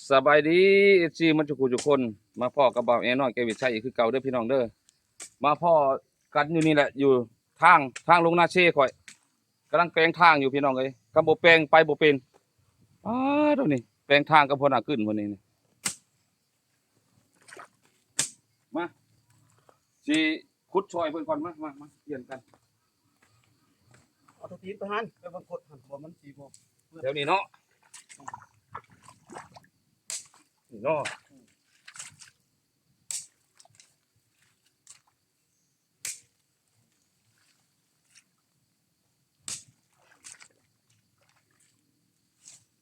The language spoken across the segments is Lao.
ສະບາຍດີ ເອັຟຊີ ໝົດທຸກຜູ້ທຸກຄົນ ມາພໍ້ກັບບ່າວແອນ້ອຍ ແກ້ວວິໄຊ ອີກຄືເກົ່າເດີພີ່ນ້ອງເດີ. ມາພໍ້ກັນຢູ່ນີ້ແຫຼະ ຢູ່ທາງ ທາງລົງນາເຊຂ້ອຍ ກຳລັງແປງທາງຢູ່ພີ່ນ້ອງເອີຍ ຄັນບໍ່ແປງໄປບໍ່ເປັນ. ອ້າ ໂຕນີ້ແປງທາງກັບຫົວໜ້າກຶ້ນມື້ນີ້ ມາ ຊິ ຂຸດຊ່ອຍເພິ່ນກ່ອນ ມາ ມາ ມາ ປ່ຽນກັນ. ເອົາຕົວຕີນໄປຫັ້ນ ໄປເບິ່ງກົດຫັ້ນ ວ່າມັນຊິບໍ່ ແຖວນີ້ເນາະ ນີ້ເນາະ.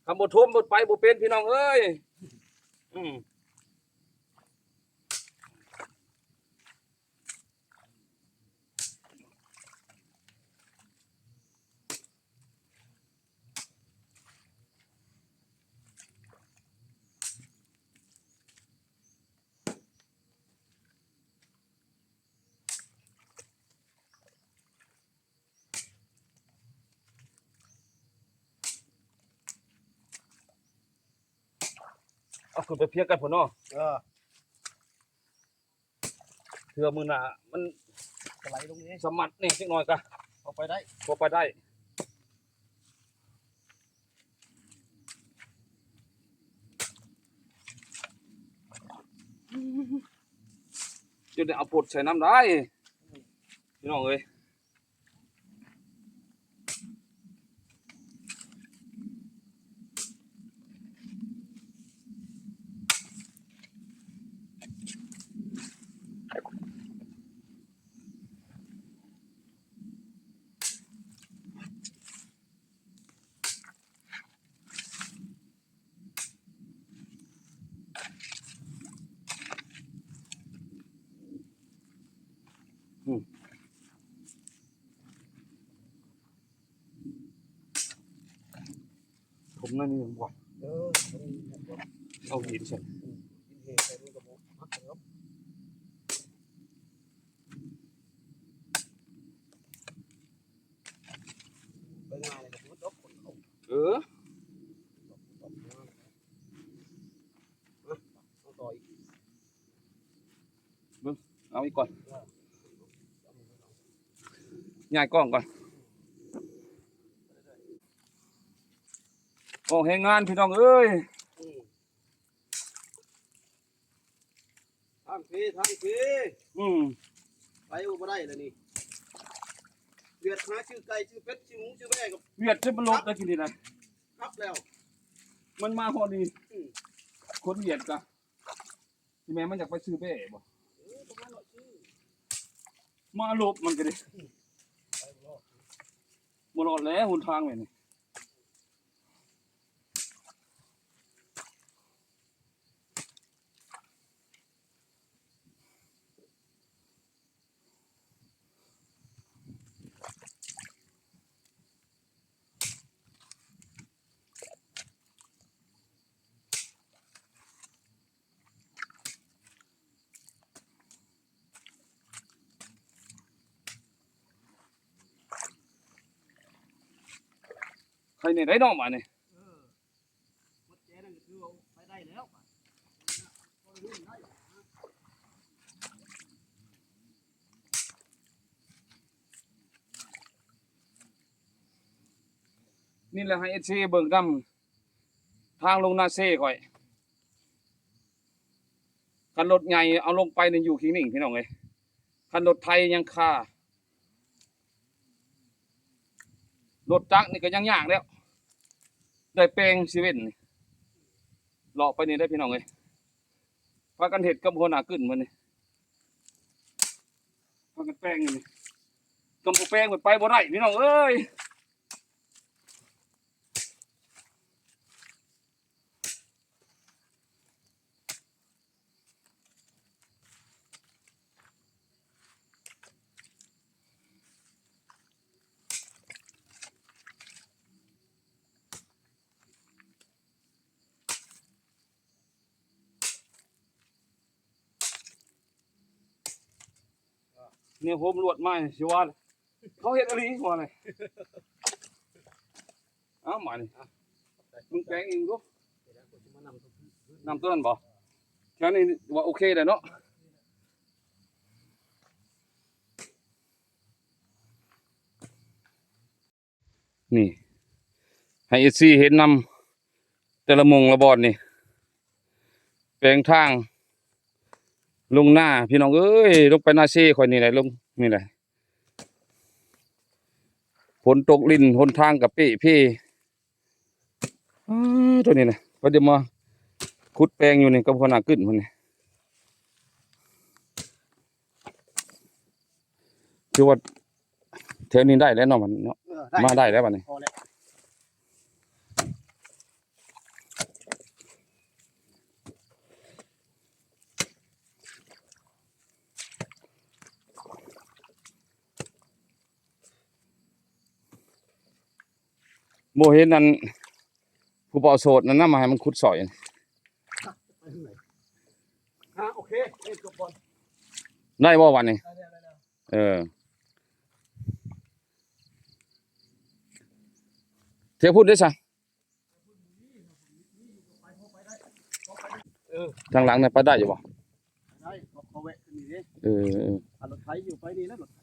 ຄັນບໍ່ຖົມ ບໍ່ໄປບໍ່ເປັນ ພີ່ນ້ອງເອີຍ. ອືມ ເອົາຂຶ້ນໄປພຽງກັນພຸ້ນເນາະ. ເອີ ເທື່ອມື້ໜ້າມັນສະໄລລົງເດ້ ສະໝັດແດ່ຈັກໜ້ອຍກະພໍໄປໄດ້ ພໍໄປໄດ້. ຈົນໄດ້ເອົາປົດໃສ່ນຳໄດ້ ພີ່ນ້ອງເອີຍ. ອືມ ຖົມໜ້ອຍໜຶ່ງບໍ່? ເອີ ເອົາຫີນໃສ່ ອືມ ຫີນເທໃສ່ມັນກໍບໍ່ມັກແລ້ວ. ໄປງ່າຍເລີຍ ບໍ່ຕົກຄົນເຂົາ ເອີ ເອົາຕໍ່ອີກ ເບິ່ງ ເອົາອີກກ່ອນ ຍ້າຍກ້ອງກ່ອນ ອອກແຮງງານ ພີ່ນ້ອງເອີຍ. ອືມ ທາງເພ ທາງເພ ອືມ ໄປບໍ່ໄດ້ແລ້ວນີ້ ຫວຽດຫາຊື້ໄກ່ ຊື້ເປັດ ຊື້ໝູ ຊື້ແບ້ກໍ ຫວຽດຈະມາລົບໄດ້ກິນນີ້ນະ ຄັບແລ້ວ ມັນມາຮອດນີ້ ອືມ ຄົນຫວຽດກະ ຊິແມ່ນມັນຢາກໄປຊື້ແບ້ບໍ່? ເອີ ປະມານເນາະ ຊື້ ມາລົບມັນກໍໄດ້ ອືມ ໄປບໍ່ລອດ ບໍ່ລອດແລ້ວຫົນທາງແບບນີ້. ໃຄແດ່ໄດ໋ນ້ອງບາດນີ້ ເອີ ໝົດແຈນັ້ນກໍຖືວ່າໄປໄດ້ແລ້ວ ນີ້ແຫຼະ ໃຫ້ເອັຟຊີເບິ່ງນຳ ທາງລົງນາເຊຂ້ອຍ ຄັນລົດໃຫຍ່ເອົາລົງໄປນີ້ຢູ່ຄີງໜິງ ພີ່ນ້ອງເອີຍ ຄັນລົດໄຖຍັງຄາ ລົດຈັກນີ້ກໍຍັງຍາກແລ້ວ ໄດ້ແປງເຊເວັນນີ້ ເລາະໄປນີ້ໄດ໋ພີ່ນ້ອງເອີຍ ພາກັນເຮັດກັບຫົວໜ້າກຶ້ນມື້ນີ້ ພາກັນແປງຢູ່ນີ້ ຄັນບໍ່ແປງມັນໄປບໍ່ໄດ້ພີ່ນ້ອງເອີຍ. ແນວໂຮມລວດມາຊິວ່າ ເຂົາເຮັດອີ່ຫຼີວ່າແຫຼະ ເອົາມານີ້ ອ່ະ ມຶງແປງເອງດູ ເດີ ເດີ ກູຊິມານຳທຸກມື້ ນຳຕົວນັ້ນບໍ່? ແຖວນີ້ວ່າໂອເຄແລ້ວເນາະ. ນີ້ ໃຫ້ເອັຟຊີເຫັນນຳ ແຕ່ລະໝ່ອງລະບ່ອນນີ້ ແປງທາງລົງນາ ພີ່ນ້ອງເອີຍ, ລົງໄປນາເຊຂ້ອຍນີ້ແຫຼະ, ລົງນີ້ແຫຼະ. ຝົນຕົກລິນ ຫົນທາງກະເປເພ. ອາ ຕົວນີ້ນະ ເພິ່ນຈະມາຂຸດແປງຢູ່ນີ້ກັບຫົວໜ້າກຶ້ນເພິ່ນນີ້. ຄືວ່າແຖວນີ້ໄດ້ແລ້ວເນາະ ບັດນີ້ເນາະ. ເອີ ໄດ້ ມາໄດ້ແລ້ວບັດນີ້. ພໍແລ້ວ. ບໍ່ເຫັນອັນ ຜູ້ບ່າວໂສດນັ້ນນະ ມາໃຫ້ມັນຂຸດຊ່ອຍ. ອ່າ ໂອເຄ ເອີ ຈົບກ່ອນ. ໄດ້ບໍ່ບັດນີ້? ໄດ້ແລ້ວ ໄດ້ແລ້ວ. ເອີ ເທພຸ້ນເດ້ຊະ. ເອີ ທາງຫຼັງນັ້ນໄປໄດ້ຢູ່ບໍ່? ໄດ້ ເຂົາ ເຂົາແວະຂຶ້ນນີ້ເດ້. ເອີ ເອີ ອ່າ ລົດໄຖຢູ່ໄປນີ້ແຫຼະ ລົດໄຖ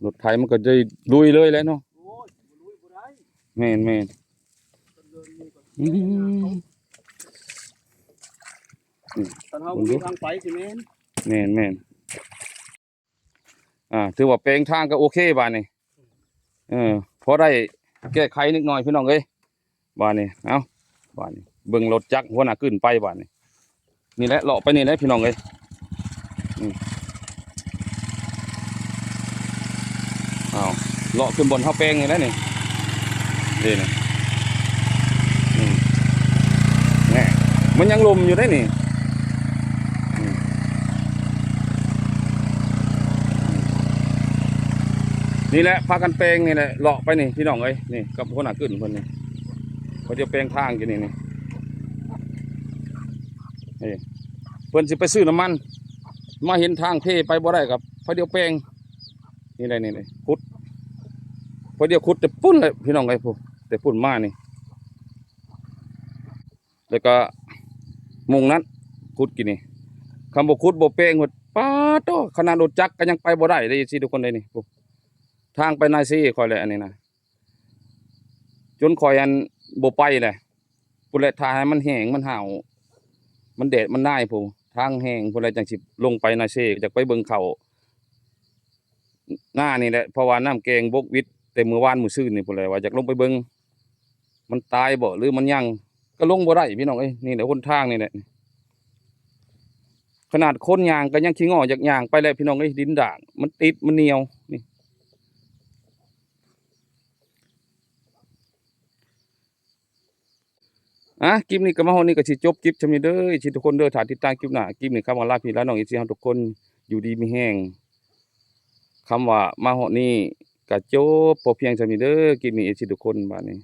ລົດໄຖມັນກໍໄດ້ລຸຍເລີຍແຫຼະເນາະ. ໂອ້ຍ ບໍ່ລຸຍບໍ່ໄດ້. ແມ່ນໆ ເດີນນີ້ກໍ ອືມ ຄັນເຮົາບໍ່ມີທາງໄປຊິແມ່ນ. ແມ່ນໆ. ອ່າ ຖືວ່າແປງທາງກໍໂອເຄບາດນີ້. ເອີ ພໍໄດ້ແກ້ໄຂນິດໜ້ອຍພີ່ນ້ອງເອີຍ. ບາດນີ້ ເອົ້າ ບາດນີ້ເບິ່ງລົດຈັກຫົວໜ້າກຶ້ນໄປບາດນີ້. ນີ້ແຫຼະ ເລາະໄປນີ້ແຫຼະພີ່ນ້ອງເອີຍ. ອືມ ເອົາ ເລາະຂຶ້ນບ່ອນເຮົາແປງນີ້ແຫຼະນີ້. ນີ້ ນີ້ ອືມ ແນ່ ມັນຍັງລົມຢູ່ເດ້ນີ້. ອືມ ນີ້ແຫຼະ ພາກັນແປງນີ້ແຫຼະ ເລາະໄປນີ້ພີ່ນ້ອງເອີຍ. ນີ້ກັບຫົວໜ້າກຶ້ນເພິ່ນນີ້ ເພິ່ນຈະແປງທາງຢູ່ນີ້ ນີ້ ນີ້ ເພິ່ນຊິໄປຊື້ນ້ຳມັນ ມາເຫັນທາງເພໄປບໍ່ໄດ້ກໍພໍດຽວແປງ. ນີ້ແຫຼະ ນີ້ແຫຼະ ຂຸດ ພໍດຽວຂຸດແຕ່ພຸ້ນແຫຼະພີ່ນ້ອງເອີຍ ພຸ້ນ ແຕ່ພຸ້ນມານີ້. ແລ້ວກໍໝ່ອງນັ້ນຂຸດກີ້ນີ້ ຄັນບໍ່ຂຸດບໍ່ແປງ ປາດໂທ້ ຂະໜາດລົດຈັກກໍຍັງໄປບໍ່ໄດ້ເດ້ ເອັຟຊີທຸກຄົນເດ້ນີ້. ທາງໄປນາເຊຂ້ອຍແຫຼະອັນນີ້ນະ ຈົນຂ້ອຍອັນບໍ່ໄປແຫຼະ ພຸ້ນແຫຼະ. ຖ້າໃຫ້ມັນແຫ້ງມັນຫ້າວ ມັນແດດມັນນາຍພຸ້ນ ທາງແຫ້ງພຸ້ນແຫຼະ ຈັ່ງຊິລົງໄປນາເຊ ຢາກໄປເບິ່ງເຂົ້ານານີ້ແຫຼະ ເພາະວ່ານ້ຳແກງບົກວິດແຕ່ມື້ວານມື້ຊືນນີ້ພຸ້ນແຫຼະ ວ່າຢາກລົງໄປເບິ່ງ ມັນຕາຍບໍ່ ຫຼືມັນຍັງ ກໍລົງບໍ່ໄດ້ພີ່ນ້ອງເອີຍ. ນີ້ແຫຼະຫົນທາງນີ້ແຫຼະ ຂະໜາດຄົນຍ່າງກໍຍັງຂີ້ງໍຢາກຍ່າງໄປແຫຼະພີ່ນ້ອງເອີຍ. ດິນດາງ ມັນຕິດ ມັນໜຽວນີ້. ອ່າ ຄລິບນີ້ກໍມາຮອດນີ້ ກໍຊິຈົບຄລິບຊ່ຳນີ້ເດີ ເອັຟຊີທຸກຄົນເດີ. ຖ້າຕິດຕາມຄລິບໜ້າ ຄລິບນີ້ຄຳວ່າລາພີ່ລານ້ອງ ເອັຟຊີເຮົາທຸກຄົນ ຢູ່ດີມີແຮງ. ຄຳວ່າມາຮອດນີ້ກໍຈົບພໍພຽງຊ່ຳນີ້ເດີ ຄລິບນີ້ ເອັຟຊີທຸກຄົນ. ບາດນີ້